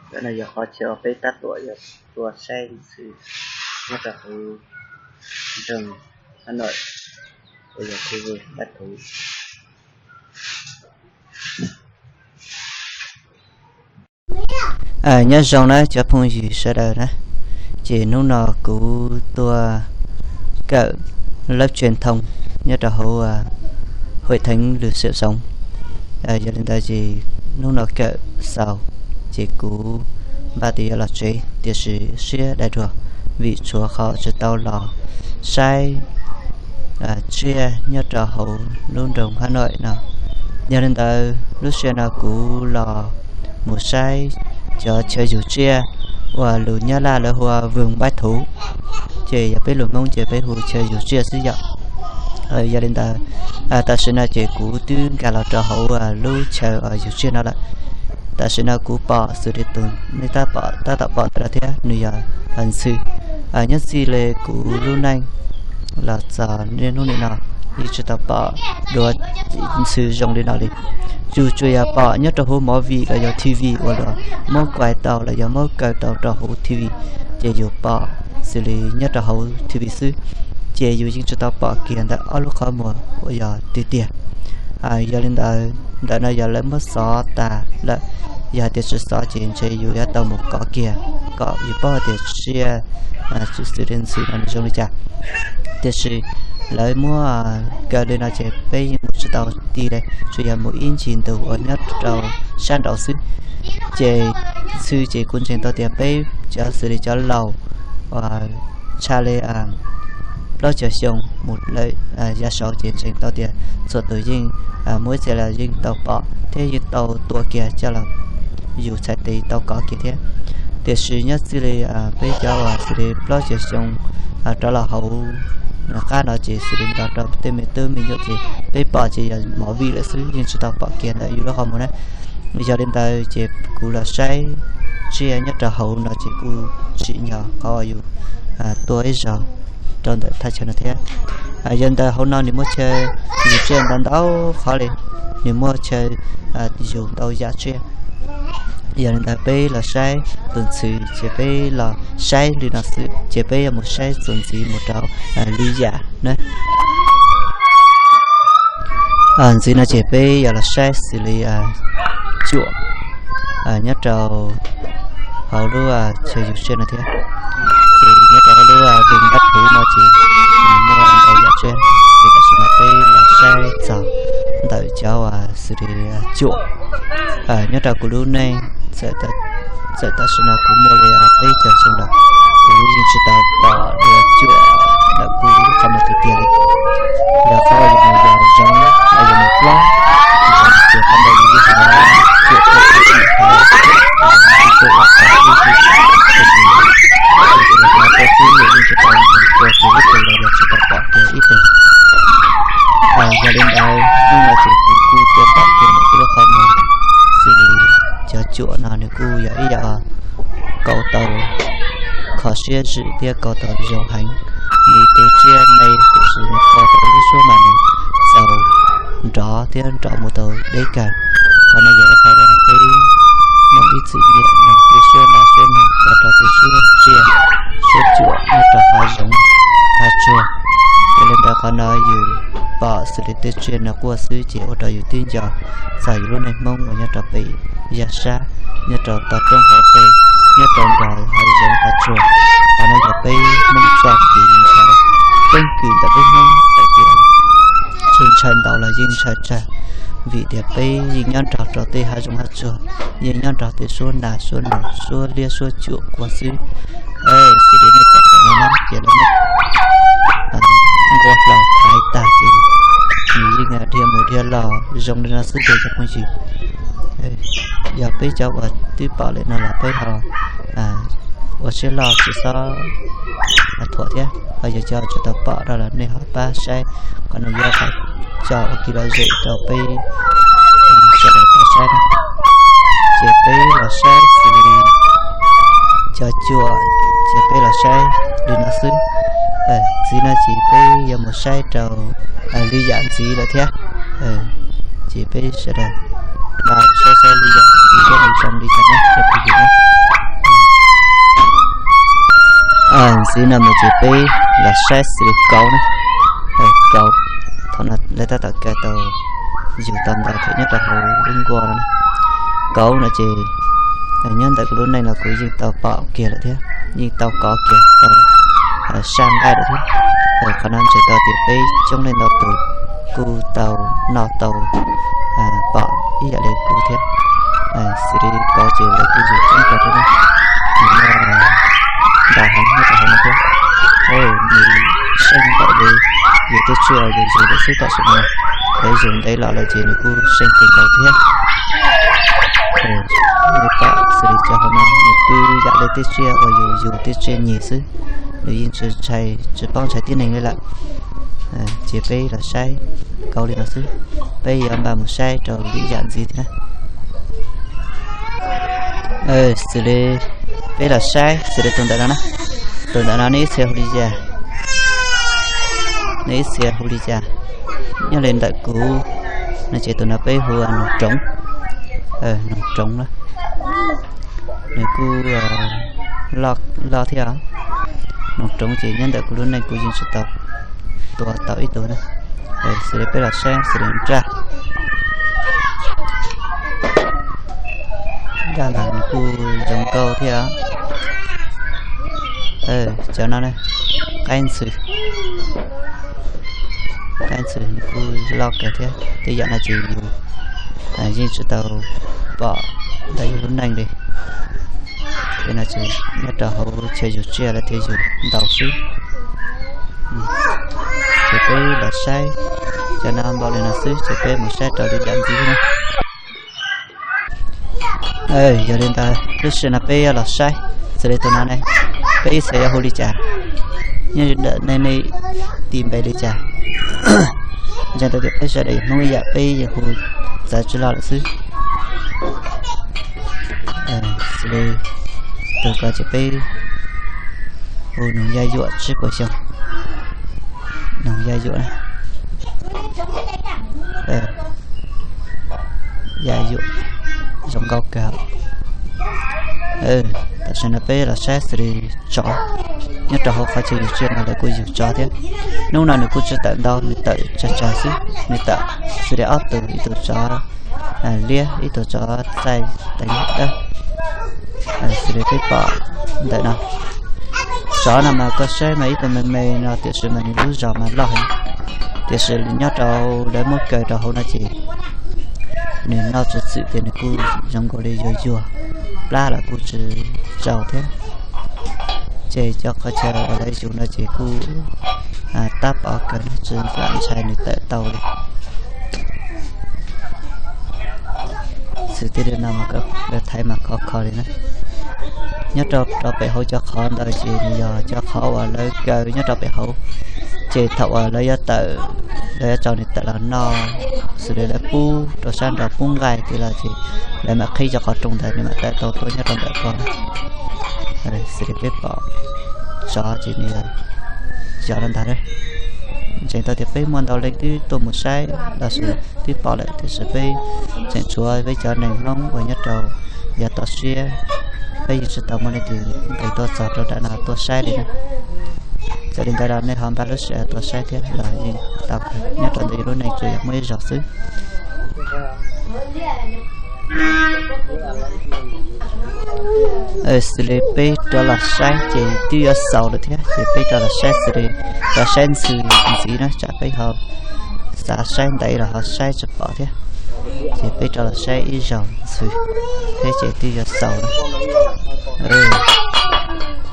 Ntawm no yog qhov chaw uas peb tab tom yuav tuaj saib ntxhw nyob rau hauv nroog Hab Noim uas yog khu vwm Npab Thuv. Nyob zoo na cov phooj ywg sawv daws na, ces hnub no kuv tuaj kawm lab tsev thoo nyob rau hauv Huam Theev Lwm Xiam Xoov. Yog li ntawd ces hnub no kawm xaus, ces kuv npaj tias yuav los tsev tiam sis siab dai dua vim tshuav qhov tsis tau los saib tsiaj nyob rau hauv lub nroog Hab Noim no. Yog li ntawd lub sij hawm no kuv los mus saib cov chaw yug tsiaj uas lus Nyab Laj lawv hu ua vwm npaib thuv, ces yog peb lus Hmoob ces peb hu chaw yug tsiaj xwb yom. Yog li ntawd tam sim no ces kuv twb nkag los rau hauv lub chaw yug tsiaj no lawm. Tam sim no kuv pom xws li tus nej tab tom pom ntawm no thiab nws yog ntxhw. Nyob txij li kuv lub neej los txog niaj hnub nim no yeej tsis tau pom dua ntxhw zoo li no li. Yus tsuas yog pom nyob rau hauv movie los yog T V uas luag muab kuais tau los yog muab kaw tau rau hauv T V, ces yus pom xws li nyob rau hauv T V xwb, ces yus yeej tsis tau pom kiag ntawm ob lub qhov muag uas yog tiag tiag. Yog li ntawd ntawm no yog lawv muab xov tas lawm, yog hais tias tsis xov ces ntshe yus yuav tau mus kov kiag kom yus paub hais tias tsiaj xws li ntxhw no nws zoo li cas. Tiam sis lawv muab kaw li no ces peb yeej mus tsis tau ti li, tsuas yog mus ib ncig ntug uas nyob rau sab nraud xwb. Ces ntxhw ces kuv ntseeg tau tias peb cov xws li cov laus uas tshaj li plaub caug xyoo mus lawm yav saud ces ntseeg tau tias txhua tus yeej muaj ib txhia los yeej tau pom thiab yeej tau tua kiag coj los yus txhais tes tau kov kiag thiab. Tiam sis nyob txij li peb cov uas xws li plaub caug xyoo rov los hauv qab no ces xws li nto rau tej me tub me nyuam ces peb pom ces yog movie lawm xwb, yeej tsis tau pom kiag ntawm yus lub qhov muag na. Yog li ntawd ces kuv los saib tsiaj nyob rau hauv no ces kuj tsim nyog qhov uas yus tuaj ib zaug rau ntawm thaj chaw no thiab. Yog li ntawd hauv no nws muaj chaw yug tsiaj ntau ntau qhov li, nws muaj chaw yug ntau yam tsiaj. Yog li ntawd peb los saib tus ntxhw ces peb los saib li no xwb, ces peb yuav mus saib txuas ntxiv mus rau lwm yam na. Ntxiv no ces peb yuav los saib xws li cuam nyob rau hauv lub chaw yug tsiaj no thiab. Ces nyob rau hauv lub vwm npab thuv no ces nws muaj ntau yam tsiaj, ces tam sim no peb los saib txog ntawm cov uas xws li cuam. Nyob rau kuv lub neej txawm tam sim no kuv muaj li peb caug xyoo lawm, kuv yeej tsis tau pom dua cuam ntawm kuv lub qhov muag tiag tiag li. Yog qhov uas yus mus yos zoov los yus mus plob, ces qhov ntawd yus yeej hnov cuam tuaj ib tug, ib tug ua qhov ib tug, tiam sis yus hnov tuaj xwb yus yeej tsis tau mus tua kiag ib tug los yog tsis tau pom kiag ib tug. Yog li ntawd hnub no ces kuv kuj tuaj pom kiag ntawm kuv lub qhov muag xws li cov cuam no nws kuj yog ib yam uas kauv tau kho siab zwm thiab kauv tau zoo heev. Nws tus tsiaj me tiam sis nws kauv tau lub suab mas nws txaus nrov thiab nrov mus tau deb kawg. Qhov no yog ib qho uas peb Hmoob ib txwm nyiam nug tej suab nas suab noog txog rau tej suab tsiaj suab cuam nyob rau hav zoov hav tsuag. Yog li ntawd qhov no yus pom xws li tej tsiaj no quaj xwb ces ua rau yus twb nco txog yus lub neej Hmoob uas nyob rau pem yaj sab, nyob rau toj roob hauv pes, nyob rau nraum hav zoov hav tsuag. Qhov no yog peb Hmoob txoj kev ntshai keeb kwm ntawm peb Hmoob hais tias txawm ntshai ntau los yeej ntshai tsawg, vim tias peb yeej nyob nrog rau tej hav zoov hav tsuag, yeej nyob nrog tej suab nas suab noog suab liab suab cuam quaj xwb. Xws li nej pom no na ces lawv muab nqua hlau thaiv tag ces nws yeej dhia mus dhia los zoo li no xwb ces cov phooj ywg. Yog peb cov uas twb pom lawm no los peb ho ua siab loj tsis txhob thuam thiab, ho yog cov tsis tau pom no los nej ho pab saib. Qhov no yog qhov coj ua kev lom zem rau peb sawv daws tau saib na. Ces peb los saib xws li cov cuam, ces peb los saib li no xwb. Ntxiv no ces peb yuav mus saib rau lwm yam ntxiv lawm thiab. Ces peb sawv daws npaj saib saib lwm yam ntxiv thiab no. Txiv no mus ces peb los saib xws li kauv na. Kauv, thaum no lawv tab tom kaw tau, yug tau ntau thiab nyob rau hauv lub nkuaj no na. Kauv no ces nyob ntawm kuv lub neej los kuv yeej tau pom kiag lawm thiab, yeej tau kov kiag tau saj nqaij lawm thiab. Qhov no ntseeg tau tias peb coob leej ntau tus kuj tau noj tau pom ib yam li kuv thiab. Xws li kauv ces lawv kuj yug coob kawg thiab na. Nws nyob nta heev nyob rau hauv no thiab. Nws seej npaum li yus tej tsiaj yus yug lawm xwb tam sim no. Lawv yug ntev los lawm ces nws kuj seej kawg nkaus thiab. Nws pom xws li cov hauv no nws pw yam li tej tsiaj uas yus yug tej tsiaj nyeg xwb, nws yeej tsis ntshai, tsis paub ntshai tib neeg li lawm. Ces peb los saib kauv li no xwb, peb yuav npaj mus saib rau lwm yam ntxiv thiab na. Xws li peb los saib xws li tus ntawm no na, tus ntawm no nej ib txhia hu li cas? Nej ib txhia hu li cas? Nyob li ntawm kuv no ces tus no peb hu noog roov. Noog roov na, nws kuj loj thiab. Noog roov ces nyob ntawm kuv lub neej kuv yeej tsis tau tua tau ib tug na. Xws li peb los saib xws li nraj, nraj mas nws kuj zoo nkauj thiab. Cov no, qaib ntxhw, qaib ntxhw nws kuj loj kawg thiab. Tej yam no ces yus yeej tsis tau pom ntawm yus lub neej li. Ces no ces nyob rau hauv chaw yug tsiaj lawv thiaj yug ntau xwb. Ces peb los saib, cov no npaum li no xwb ces peb mus saib rau lwm yam ntxiv na. Yog li ntawd lub sij hawm no peb yuav los saib xws li tus no ne, peb ib txhia yuav hu li cas? Nyob ntawm nej, nej tis npe li cas? Ntseeg tau tias peb sawv daws yog Hmoob ib yam, peb yeej hu txawv tsis loj lawm xwb. Xws li tus ko ces peb hu noog Yaj Yuam Tsib Puas Xyoo. Noog Yaj Yuam, Yaj Yuam zoo nkauj kawg. Tam sim no peb los saib xws li tsov, nyob rau hauv qhov chaw yug tsiaj no lawv kuj yug tsov thiab. Hnub no nws kuj tsis tawm ntau, nws tawm tsawg tsawg xwb, nws tawm xws li ob tug, ib tug tsov liab, ib tug tsov txaij teev dawb. Xws li peb pom ntawm no, tsov no mas koj saib mas ib tug me me no tiam sis mas nws lub zog mas loj heev. Tiam sis nyob rau lawv muab kaw rau hauv no ces nws noj tsis txwm ces nws kuj zoo nkaus li yuag yuag, plab los kuj tsis tsau thiab. Ces cov qhov chaw uas lawv yug no ces kuj tab pov kawg, tsis lam ntshai nws tawm tau li. Xws li no mas lawv thaiv mas khov kho li na. Nyob rau pem hauv cov qhov ntawd ces nws yog cov qhov uas lawv kaw nyob rau pem hauv, ces thaum uas lawv yuav tawm, lawv yuav tso nws tawm los noj, xws li lawv pub rau sab nraud pub nqaij tiag los ces lawv mam qhib cov qhov rooj ntawd nws mam tawm tau tuaj nyob rau ntawm ko. Xws li peb pom tsov ces nws yog cov no ntag. Ntseeg tau tias peb muaj ntau leej twb tuaj mus saib los sis twb pom lawm tiam sis peb tseem tshuav peb cov neeg Hmoob uas nyob rau yav toj siab, peb yeej tsis tau muaj leej twg nqis tuaj txog rau nram no tuaj saib li na. Txawm li ntawd los nej ho npaj lub sij hawm tuaj saib thiab los yeej tau kawg, nyob rau ntawm yus lub neej tsuas yog muaj ib zaug xwb. Xws li peb rov los saib ces twb yuav xaus lawm thiab ces peb rov los saib xws li rov saib ntxhw ntxiv na, tsam peb ho xav saib ntev los ho saib tsis pom thiab. Ces peb rov los saib ib zaug ntxhw thiab ces twb yuav xaus lawm.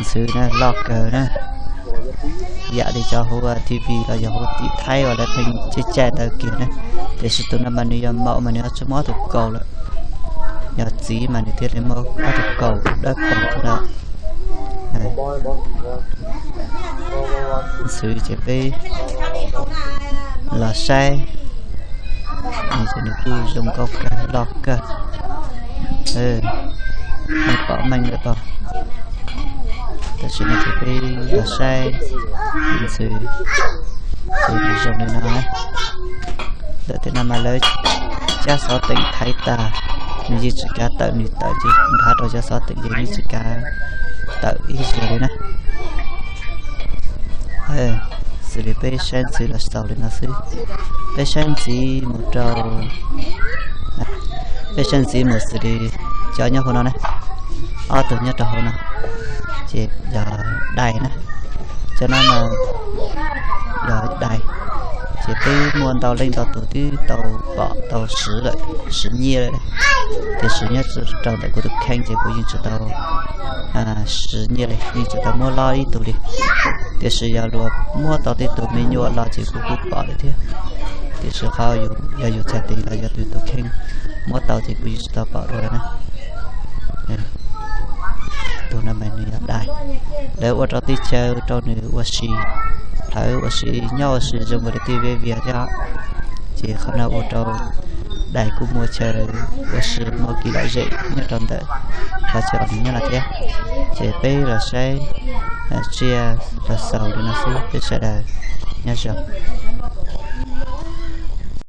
Ntxhw na loj kawg na, yam li cov hauv T V los yog hauv tim Thaib uas lawv pheej caij caij ntawd kiag na. Tiam sis tus no mas nws yog maum mas nws ho tsis muaj ob tug kaus lawm, yog txiv mas nws thiaj li muaj ob tug kaus dawb paug thiab na. Ntxhw ces peb los saib, nws kuj zoo nkauj kawg loj kawg, nej pom meej lawm tau. Tam sim no ces peb los saib ntxhw, ces nws zoo li no. Ntawm tej no mas lawv cab xov teem thaiv tas, nws yeej tsis kav tawm, nws tawm ces nphav rau cov xov teem ces yeej tsis kav tawm ib zaug li na. Xws li peb saib ntxiv los xaus li no xwb. Peb saib ntxiv mus rau, peb saib ntxiv mus xws li cov nyob hauv no na, ob tug nyob rau hauv no, ces yog dais na, cov no no yog dais. Ces peb muaj ntau leej ntau tus twb tau pom tau siv lawm, siv nyiaj lawm, tiam sis nyob rau ntawm kuv tus kheej ces kuv yeej tsis tau siv nyiaj li, yeej tsis tau muab lob ib tug li. Tiam sis yog luag muab tau tej tus me nyuam los ces kuv kuj pom lawm thiab. Tiam sis qhov yog yus txhais tes los yog tus tus kheej muab tau ces kuv yeej tsis tau pom dua li na. Tus no mas nws yog dais, lawv ua rau teb chaws rau nws ua si, plhawv ua si, nyob ua si zoo nkaus li tej viv vias thiab. Ces qhov no ua rau dais kuj muaj chaw ua si, muaj kev lom zem nyob rau ntawm qhov chaw uas nws nyob no thiab. Ces peb los saib tsiaj los xaus li no xwb, peb sawv daws nyob zoo.